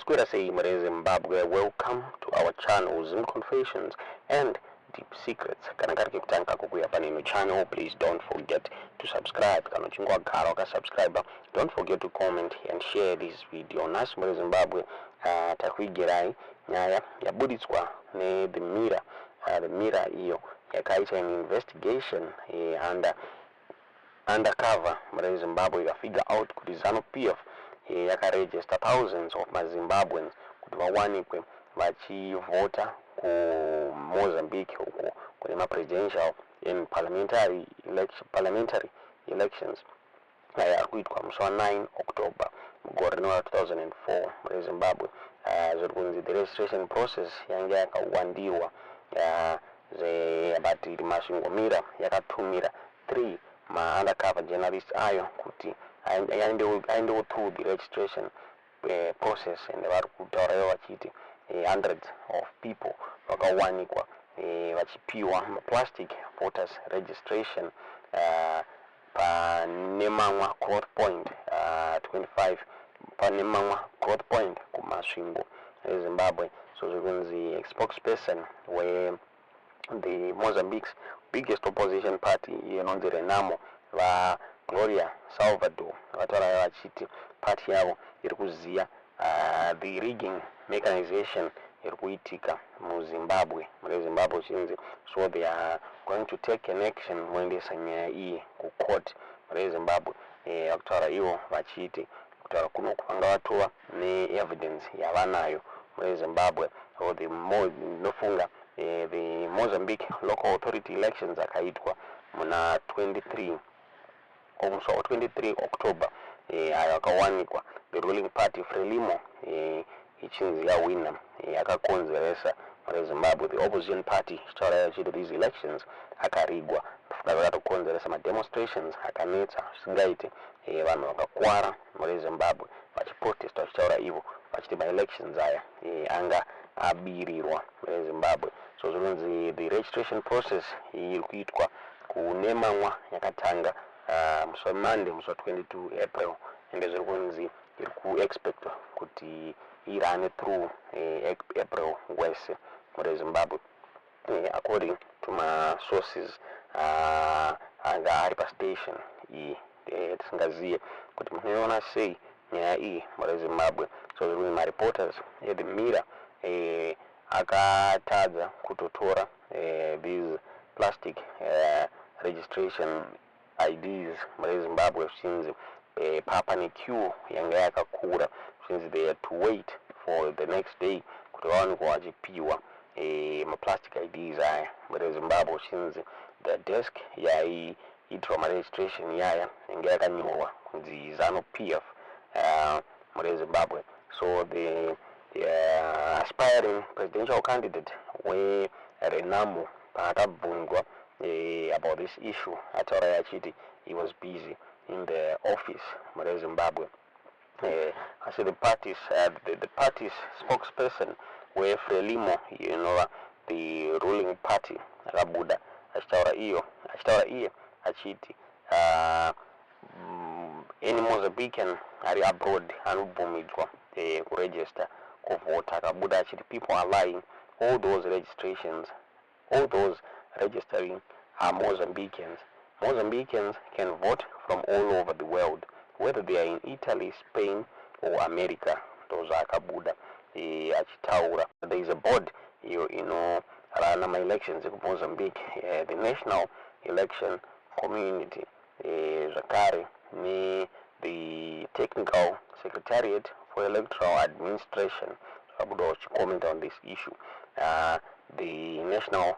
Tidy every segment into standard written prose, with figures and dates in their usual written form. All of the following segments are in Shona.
Maswera sei, Zimbabwe? Welcome to our channel, Zim Confessions and Deep Secrets. Kana kari kekutanga kukuya paneno channel, please don't forget to subscribe. Kana uchinge wagara wakasubscribe, don't forget to comment and share this video. Nhasi muri Zimbabwe, takuigirai nyaya yabuditswa neThe Mirror. The Mirror iyo yakaita an investigation undercover muri Zimbabwe, ikafigure out kuti ZANU PF yakaregister thousands of maZimbabweans kuti vawanikwe vachivhota kuMozambique uko kune mapresidential and parliamentary elections aya ari kuitwa musi wa9 October mugore rino ra2004 muri Zimbabwe. Zviri kunzi the registration process yange yakawandirwa, but Masvingo Mirror yakatumira three maundercover journalists ayo kuti aendewo through the registration process, and vari kutaura ivo vachiti hundreds of people vakawanikwa vachipiwa maplastic voters registration paNemamwa Growth Point, 25 paNemamwa Growth Point kuMasvingo eZimbabwe. So zviri kunzi spokesperson we the Mozambique's biggest opposition party inonzi Renamo, vaGloria Salvador, vataura vachiti party yavo iri kuziya the rigging mechanization iri kuitika muZimbabwe, mune Zimbabwe chinzi, so they are going to take an action, voendesa nyaya iyi kucourt mune Zimbabwe. Vakutaura ivo vachiti kutaura kuno vanga vatova neevidence yavanayo mune Zimbabwe. So the nofunga the Mozambique local authority elections akaitwa muna 23, musi wa23 October, ayo akawanikwa the ruling party Frelimo ichinzi yawina, yakakonzeresa mune Zimbabwe. The opposition party ichitaura yachiti these elections akarigwa, ndofunga zvakatokonzeresa mademonstrations akanetsa zvisingaite, vanhu vakakwara mune Zimbabwe vachiprotesta, vachitaura ivo vachiti maelections aya anga abirirwa mune Zimbabwe. So zvinonzi the registration process iri kuitwa kuNemamwa yakatanga musi weMonday, musi wa22 April, ende zviri kunzi iri kuexpectwa kuti irane through April wese mure Zimbabwe, according to masources anga ari pastation iyi. Tisingaziye kuti munoiona sei nyaya iyi mure Zimbabwe. So zviri kunzi mareporters eThe Mirror akatadza kutotora these plastic registration IDs mure Zimbabwe, zvichinzi papa nequeue yanga yakakura, zvichinzi they had to wait for the next day kuti vawanikwa vachipiwa maplastic IDs aya mure Zimbabwe, zvichinzi the desk yaiitirwa maregistration yaya yanga yakanyorwa kunzi ZANU PF mure Zimbabwe. So the aspiring presidential candidate weRenamo paakabvunzwa about this issue, ataura achiti he was busy in the office mure Zimbabwe. Asi the party's spokesperson weFrelimo, inova the ruling party, akabuda achitaura iyo achitaura iye achiti any Mozambican ari abroad anobvumidzwa kuregister kuvhota. Akabuda achiti people are lying, all those registrations, all those registering are Mozambicans. Mozambicans can vote from all over the world, whether they are in Italy, Spain or America. Ndozvaakabuda achitaura. There is a board iyo inorana maelections ekuMozambique, the National Election Community, zvakare ne the Technical Secretariat for Electoral Administration, zvakabudawo chicomment on this issue. The National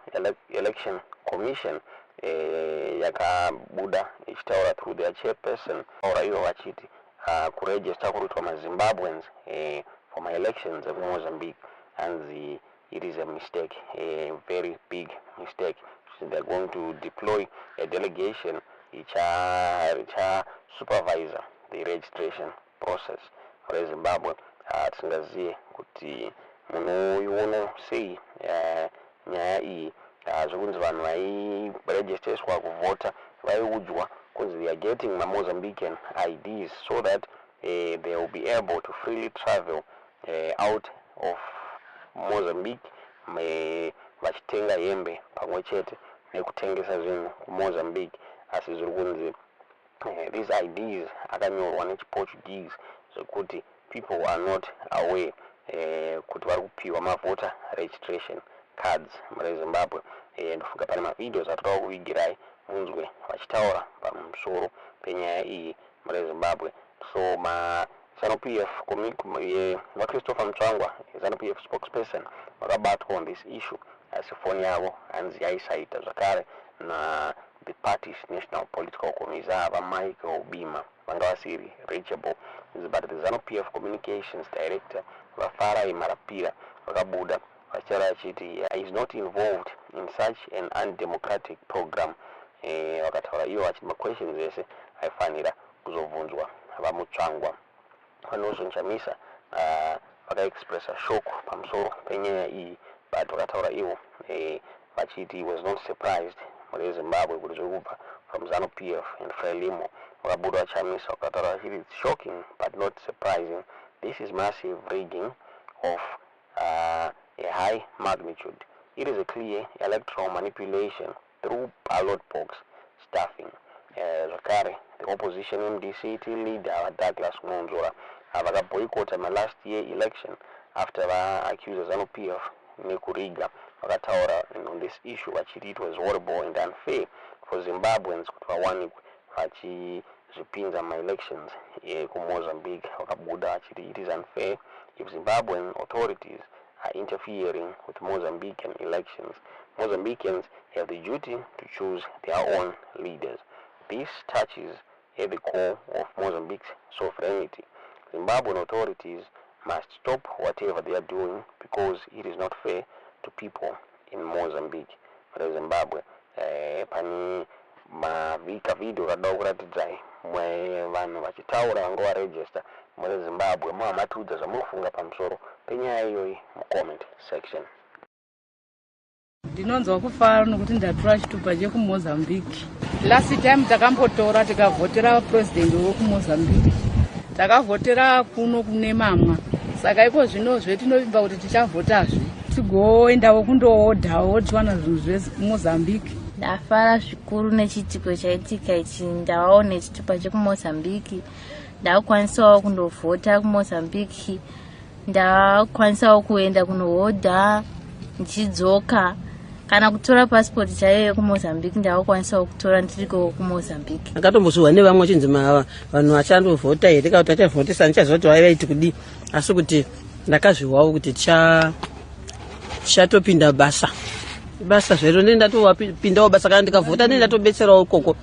Election Commission yakabuda ichitaura through their chairperson, taura ivo vachiti kuregister kuri kuitwa maZimbabweans for maelections ekuMozambique, hanzi it is a mistake, a very big mistake. So they're going to deploy a delegation icha supervisor the registration process reZimbabwe. Tisingaziye kuti munoiona sei nyaya iyi, zvekunzi vanhu vairegistreswa kuvhota vaiudzwa kunzi they are getting maMozambican IDs so that they will be able to freely travel. out of Mozambique vachitenga hembe pamwe chete nekutengesa zvinhu kuMozambique. Asi zviri kunzi these IDs akanyorwa nechiPortuguese, zvekuti people are not aware kuti vari kupiwa mavoter registration cards mureZimbabwe. Ndofunga pane mavideos atoda kuvigirai munzwe vachitaura pamusoro penyaya iyi mureZimbabwe. So ma ZANU PF, vaChristopher Mutsvangwa, ZANU PF spokesperson, vakabatwa on this issue, asi foni yavo hanzi yaisaita. Zvakare na the party's national political commissar, vaMichael Bimha, vanga vasiri reachable, but the ZANU PF communications director, vaFarai Marapira, vakabuda vachitaura vachiti is not involved in such an undemocratic program. Vakataura ivo vachiti maquestions ese aifanira kuzobvunzwa vaMutsvangwa. VaNelson Chamisa vakaexpressa shock pamusoro penyaya iyi, but vakataura ivo vachiti was not surprised mureZimbabwe kuti zviri kubva from ZANU PF and Frelimo. Vakabuda vaChamisa vakataura vachiti, "It's shocking but not surprising. This is massive rigging of a high magnitude. It is a clear electoral manipulation through ballot box stuffing." Zvakare the opposition MDCT leader, vaDouglas Mwonzora, vakaboycota malast year election after vaaccuse ZANU PF nekuriga. Vakataura on this issue vachiti it was horrible and unfair for Zimbabweans kuti vawanikwe vachizvipinza maelections ekuMozambique. Vakabuda vachiti it is unfair if Zimbabwean authorities are interfering with Mozambican elections. Mozambicans have the duty to choose their own leaders. This touches at the core of Mozambique's sovereignty. Zimbabwean authorities must stop whatever they are doing because it is not fair to people in Mozambique. Zimbabwe, pane mavhika video kada kuratidzai mwe vanhu vachitaura vanga varegister muri Zimbabwe. Muhamatiudza zvamuri kufunga pamusoro penyaya iyoyi mucomment section. Ndinonzwa kufara nokuti ndatora chitupa chekuMozambique. Last time takambotora, tikavhotera purezidendi wekuMozambique, takavhotera kuno kune mamwa. Saka iko zvinozve tinovimba kuti tichavhotazve, tigoendawo kundoodhawo, tiwana zvinhu zvemozambique. Ndafara zvikuru nechiitiko chaitika ichi. Ndavawo nechitupa chekuMozambique, ndakukwanisawo kundovhota kuMozambique, ndakwanisawo kuenda kunohodha ndichidzoka, kana kutora pasipoti chaiyo yekuMozambique ndakukwanisawo kutora ndiriko kuMozambique. Akatombozviwa nevamwe chinzi vanhu vachandovhota here kana kuti achavhotesa. Ndichaziva kuti vaivaiti kudii, asi kuti ndakazviwawo kuti tichatopinda basa basa zvero. Ndee ndatowapindawo basa, kana ndikavhota ndee ndatobetserawo ikoko.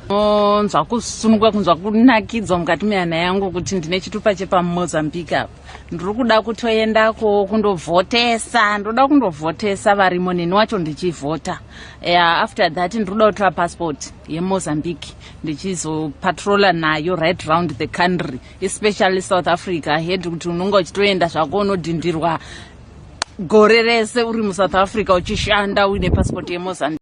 Nzwa kusunungwa, kunzwa kunakidzwa mukati mehana yangu kuti ndine chitupa chepaMozambique apa. Ndiri kuda kutoendako kundovhotesa, ndoda kundovhotesa varimo, neni wacho ndichivhota. Yeah, after that ndiri kuda kutora passport yeMozambique, ndichizopatrola nayo right round the country, especially South Africa head, kuti unonge uchitoenda zvako unodhindirwa gore rese uri muSouth Africa uchishanda uine passport yeMozambique.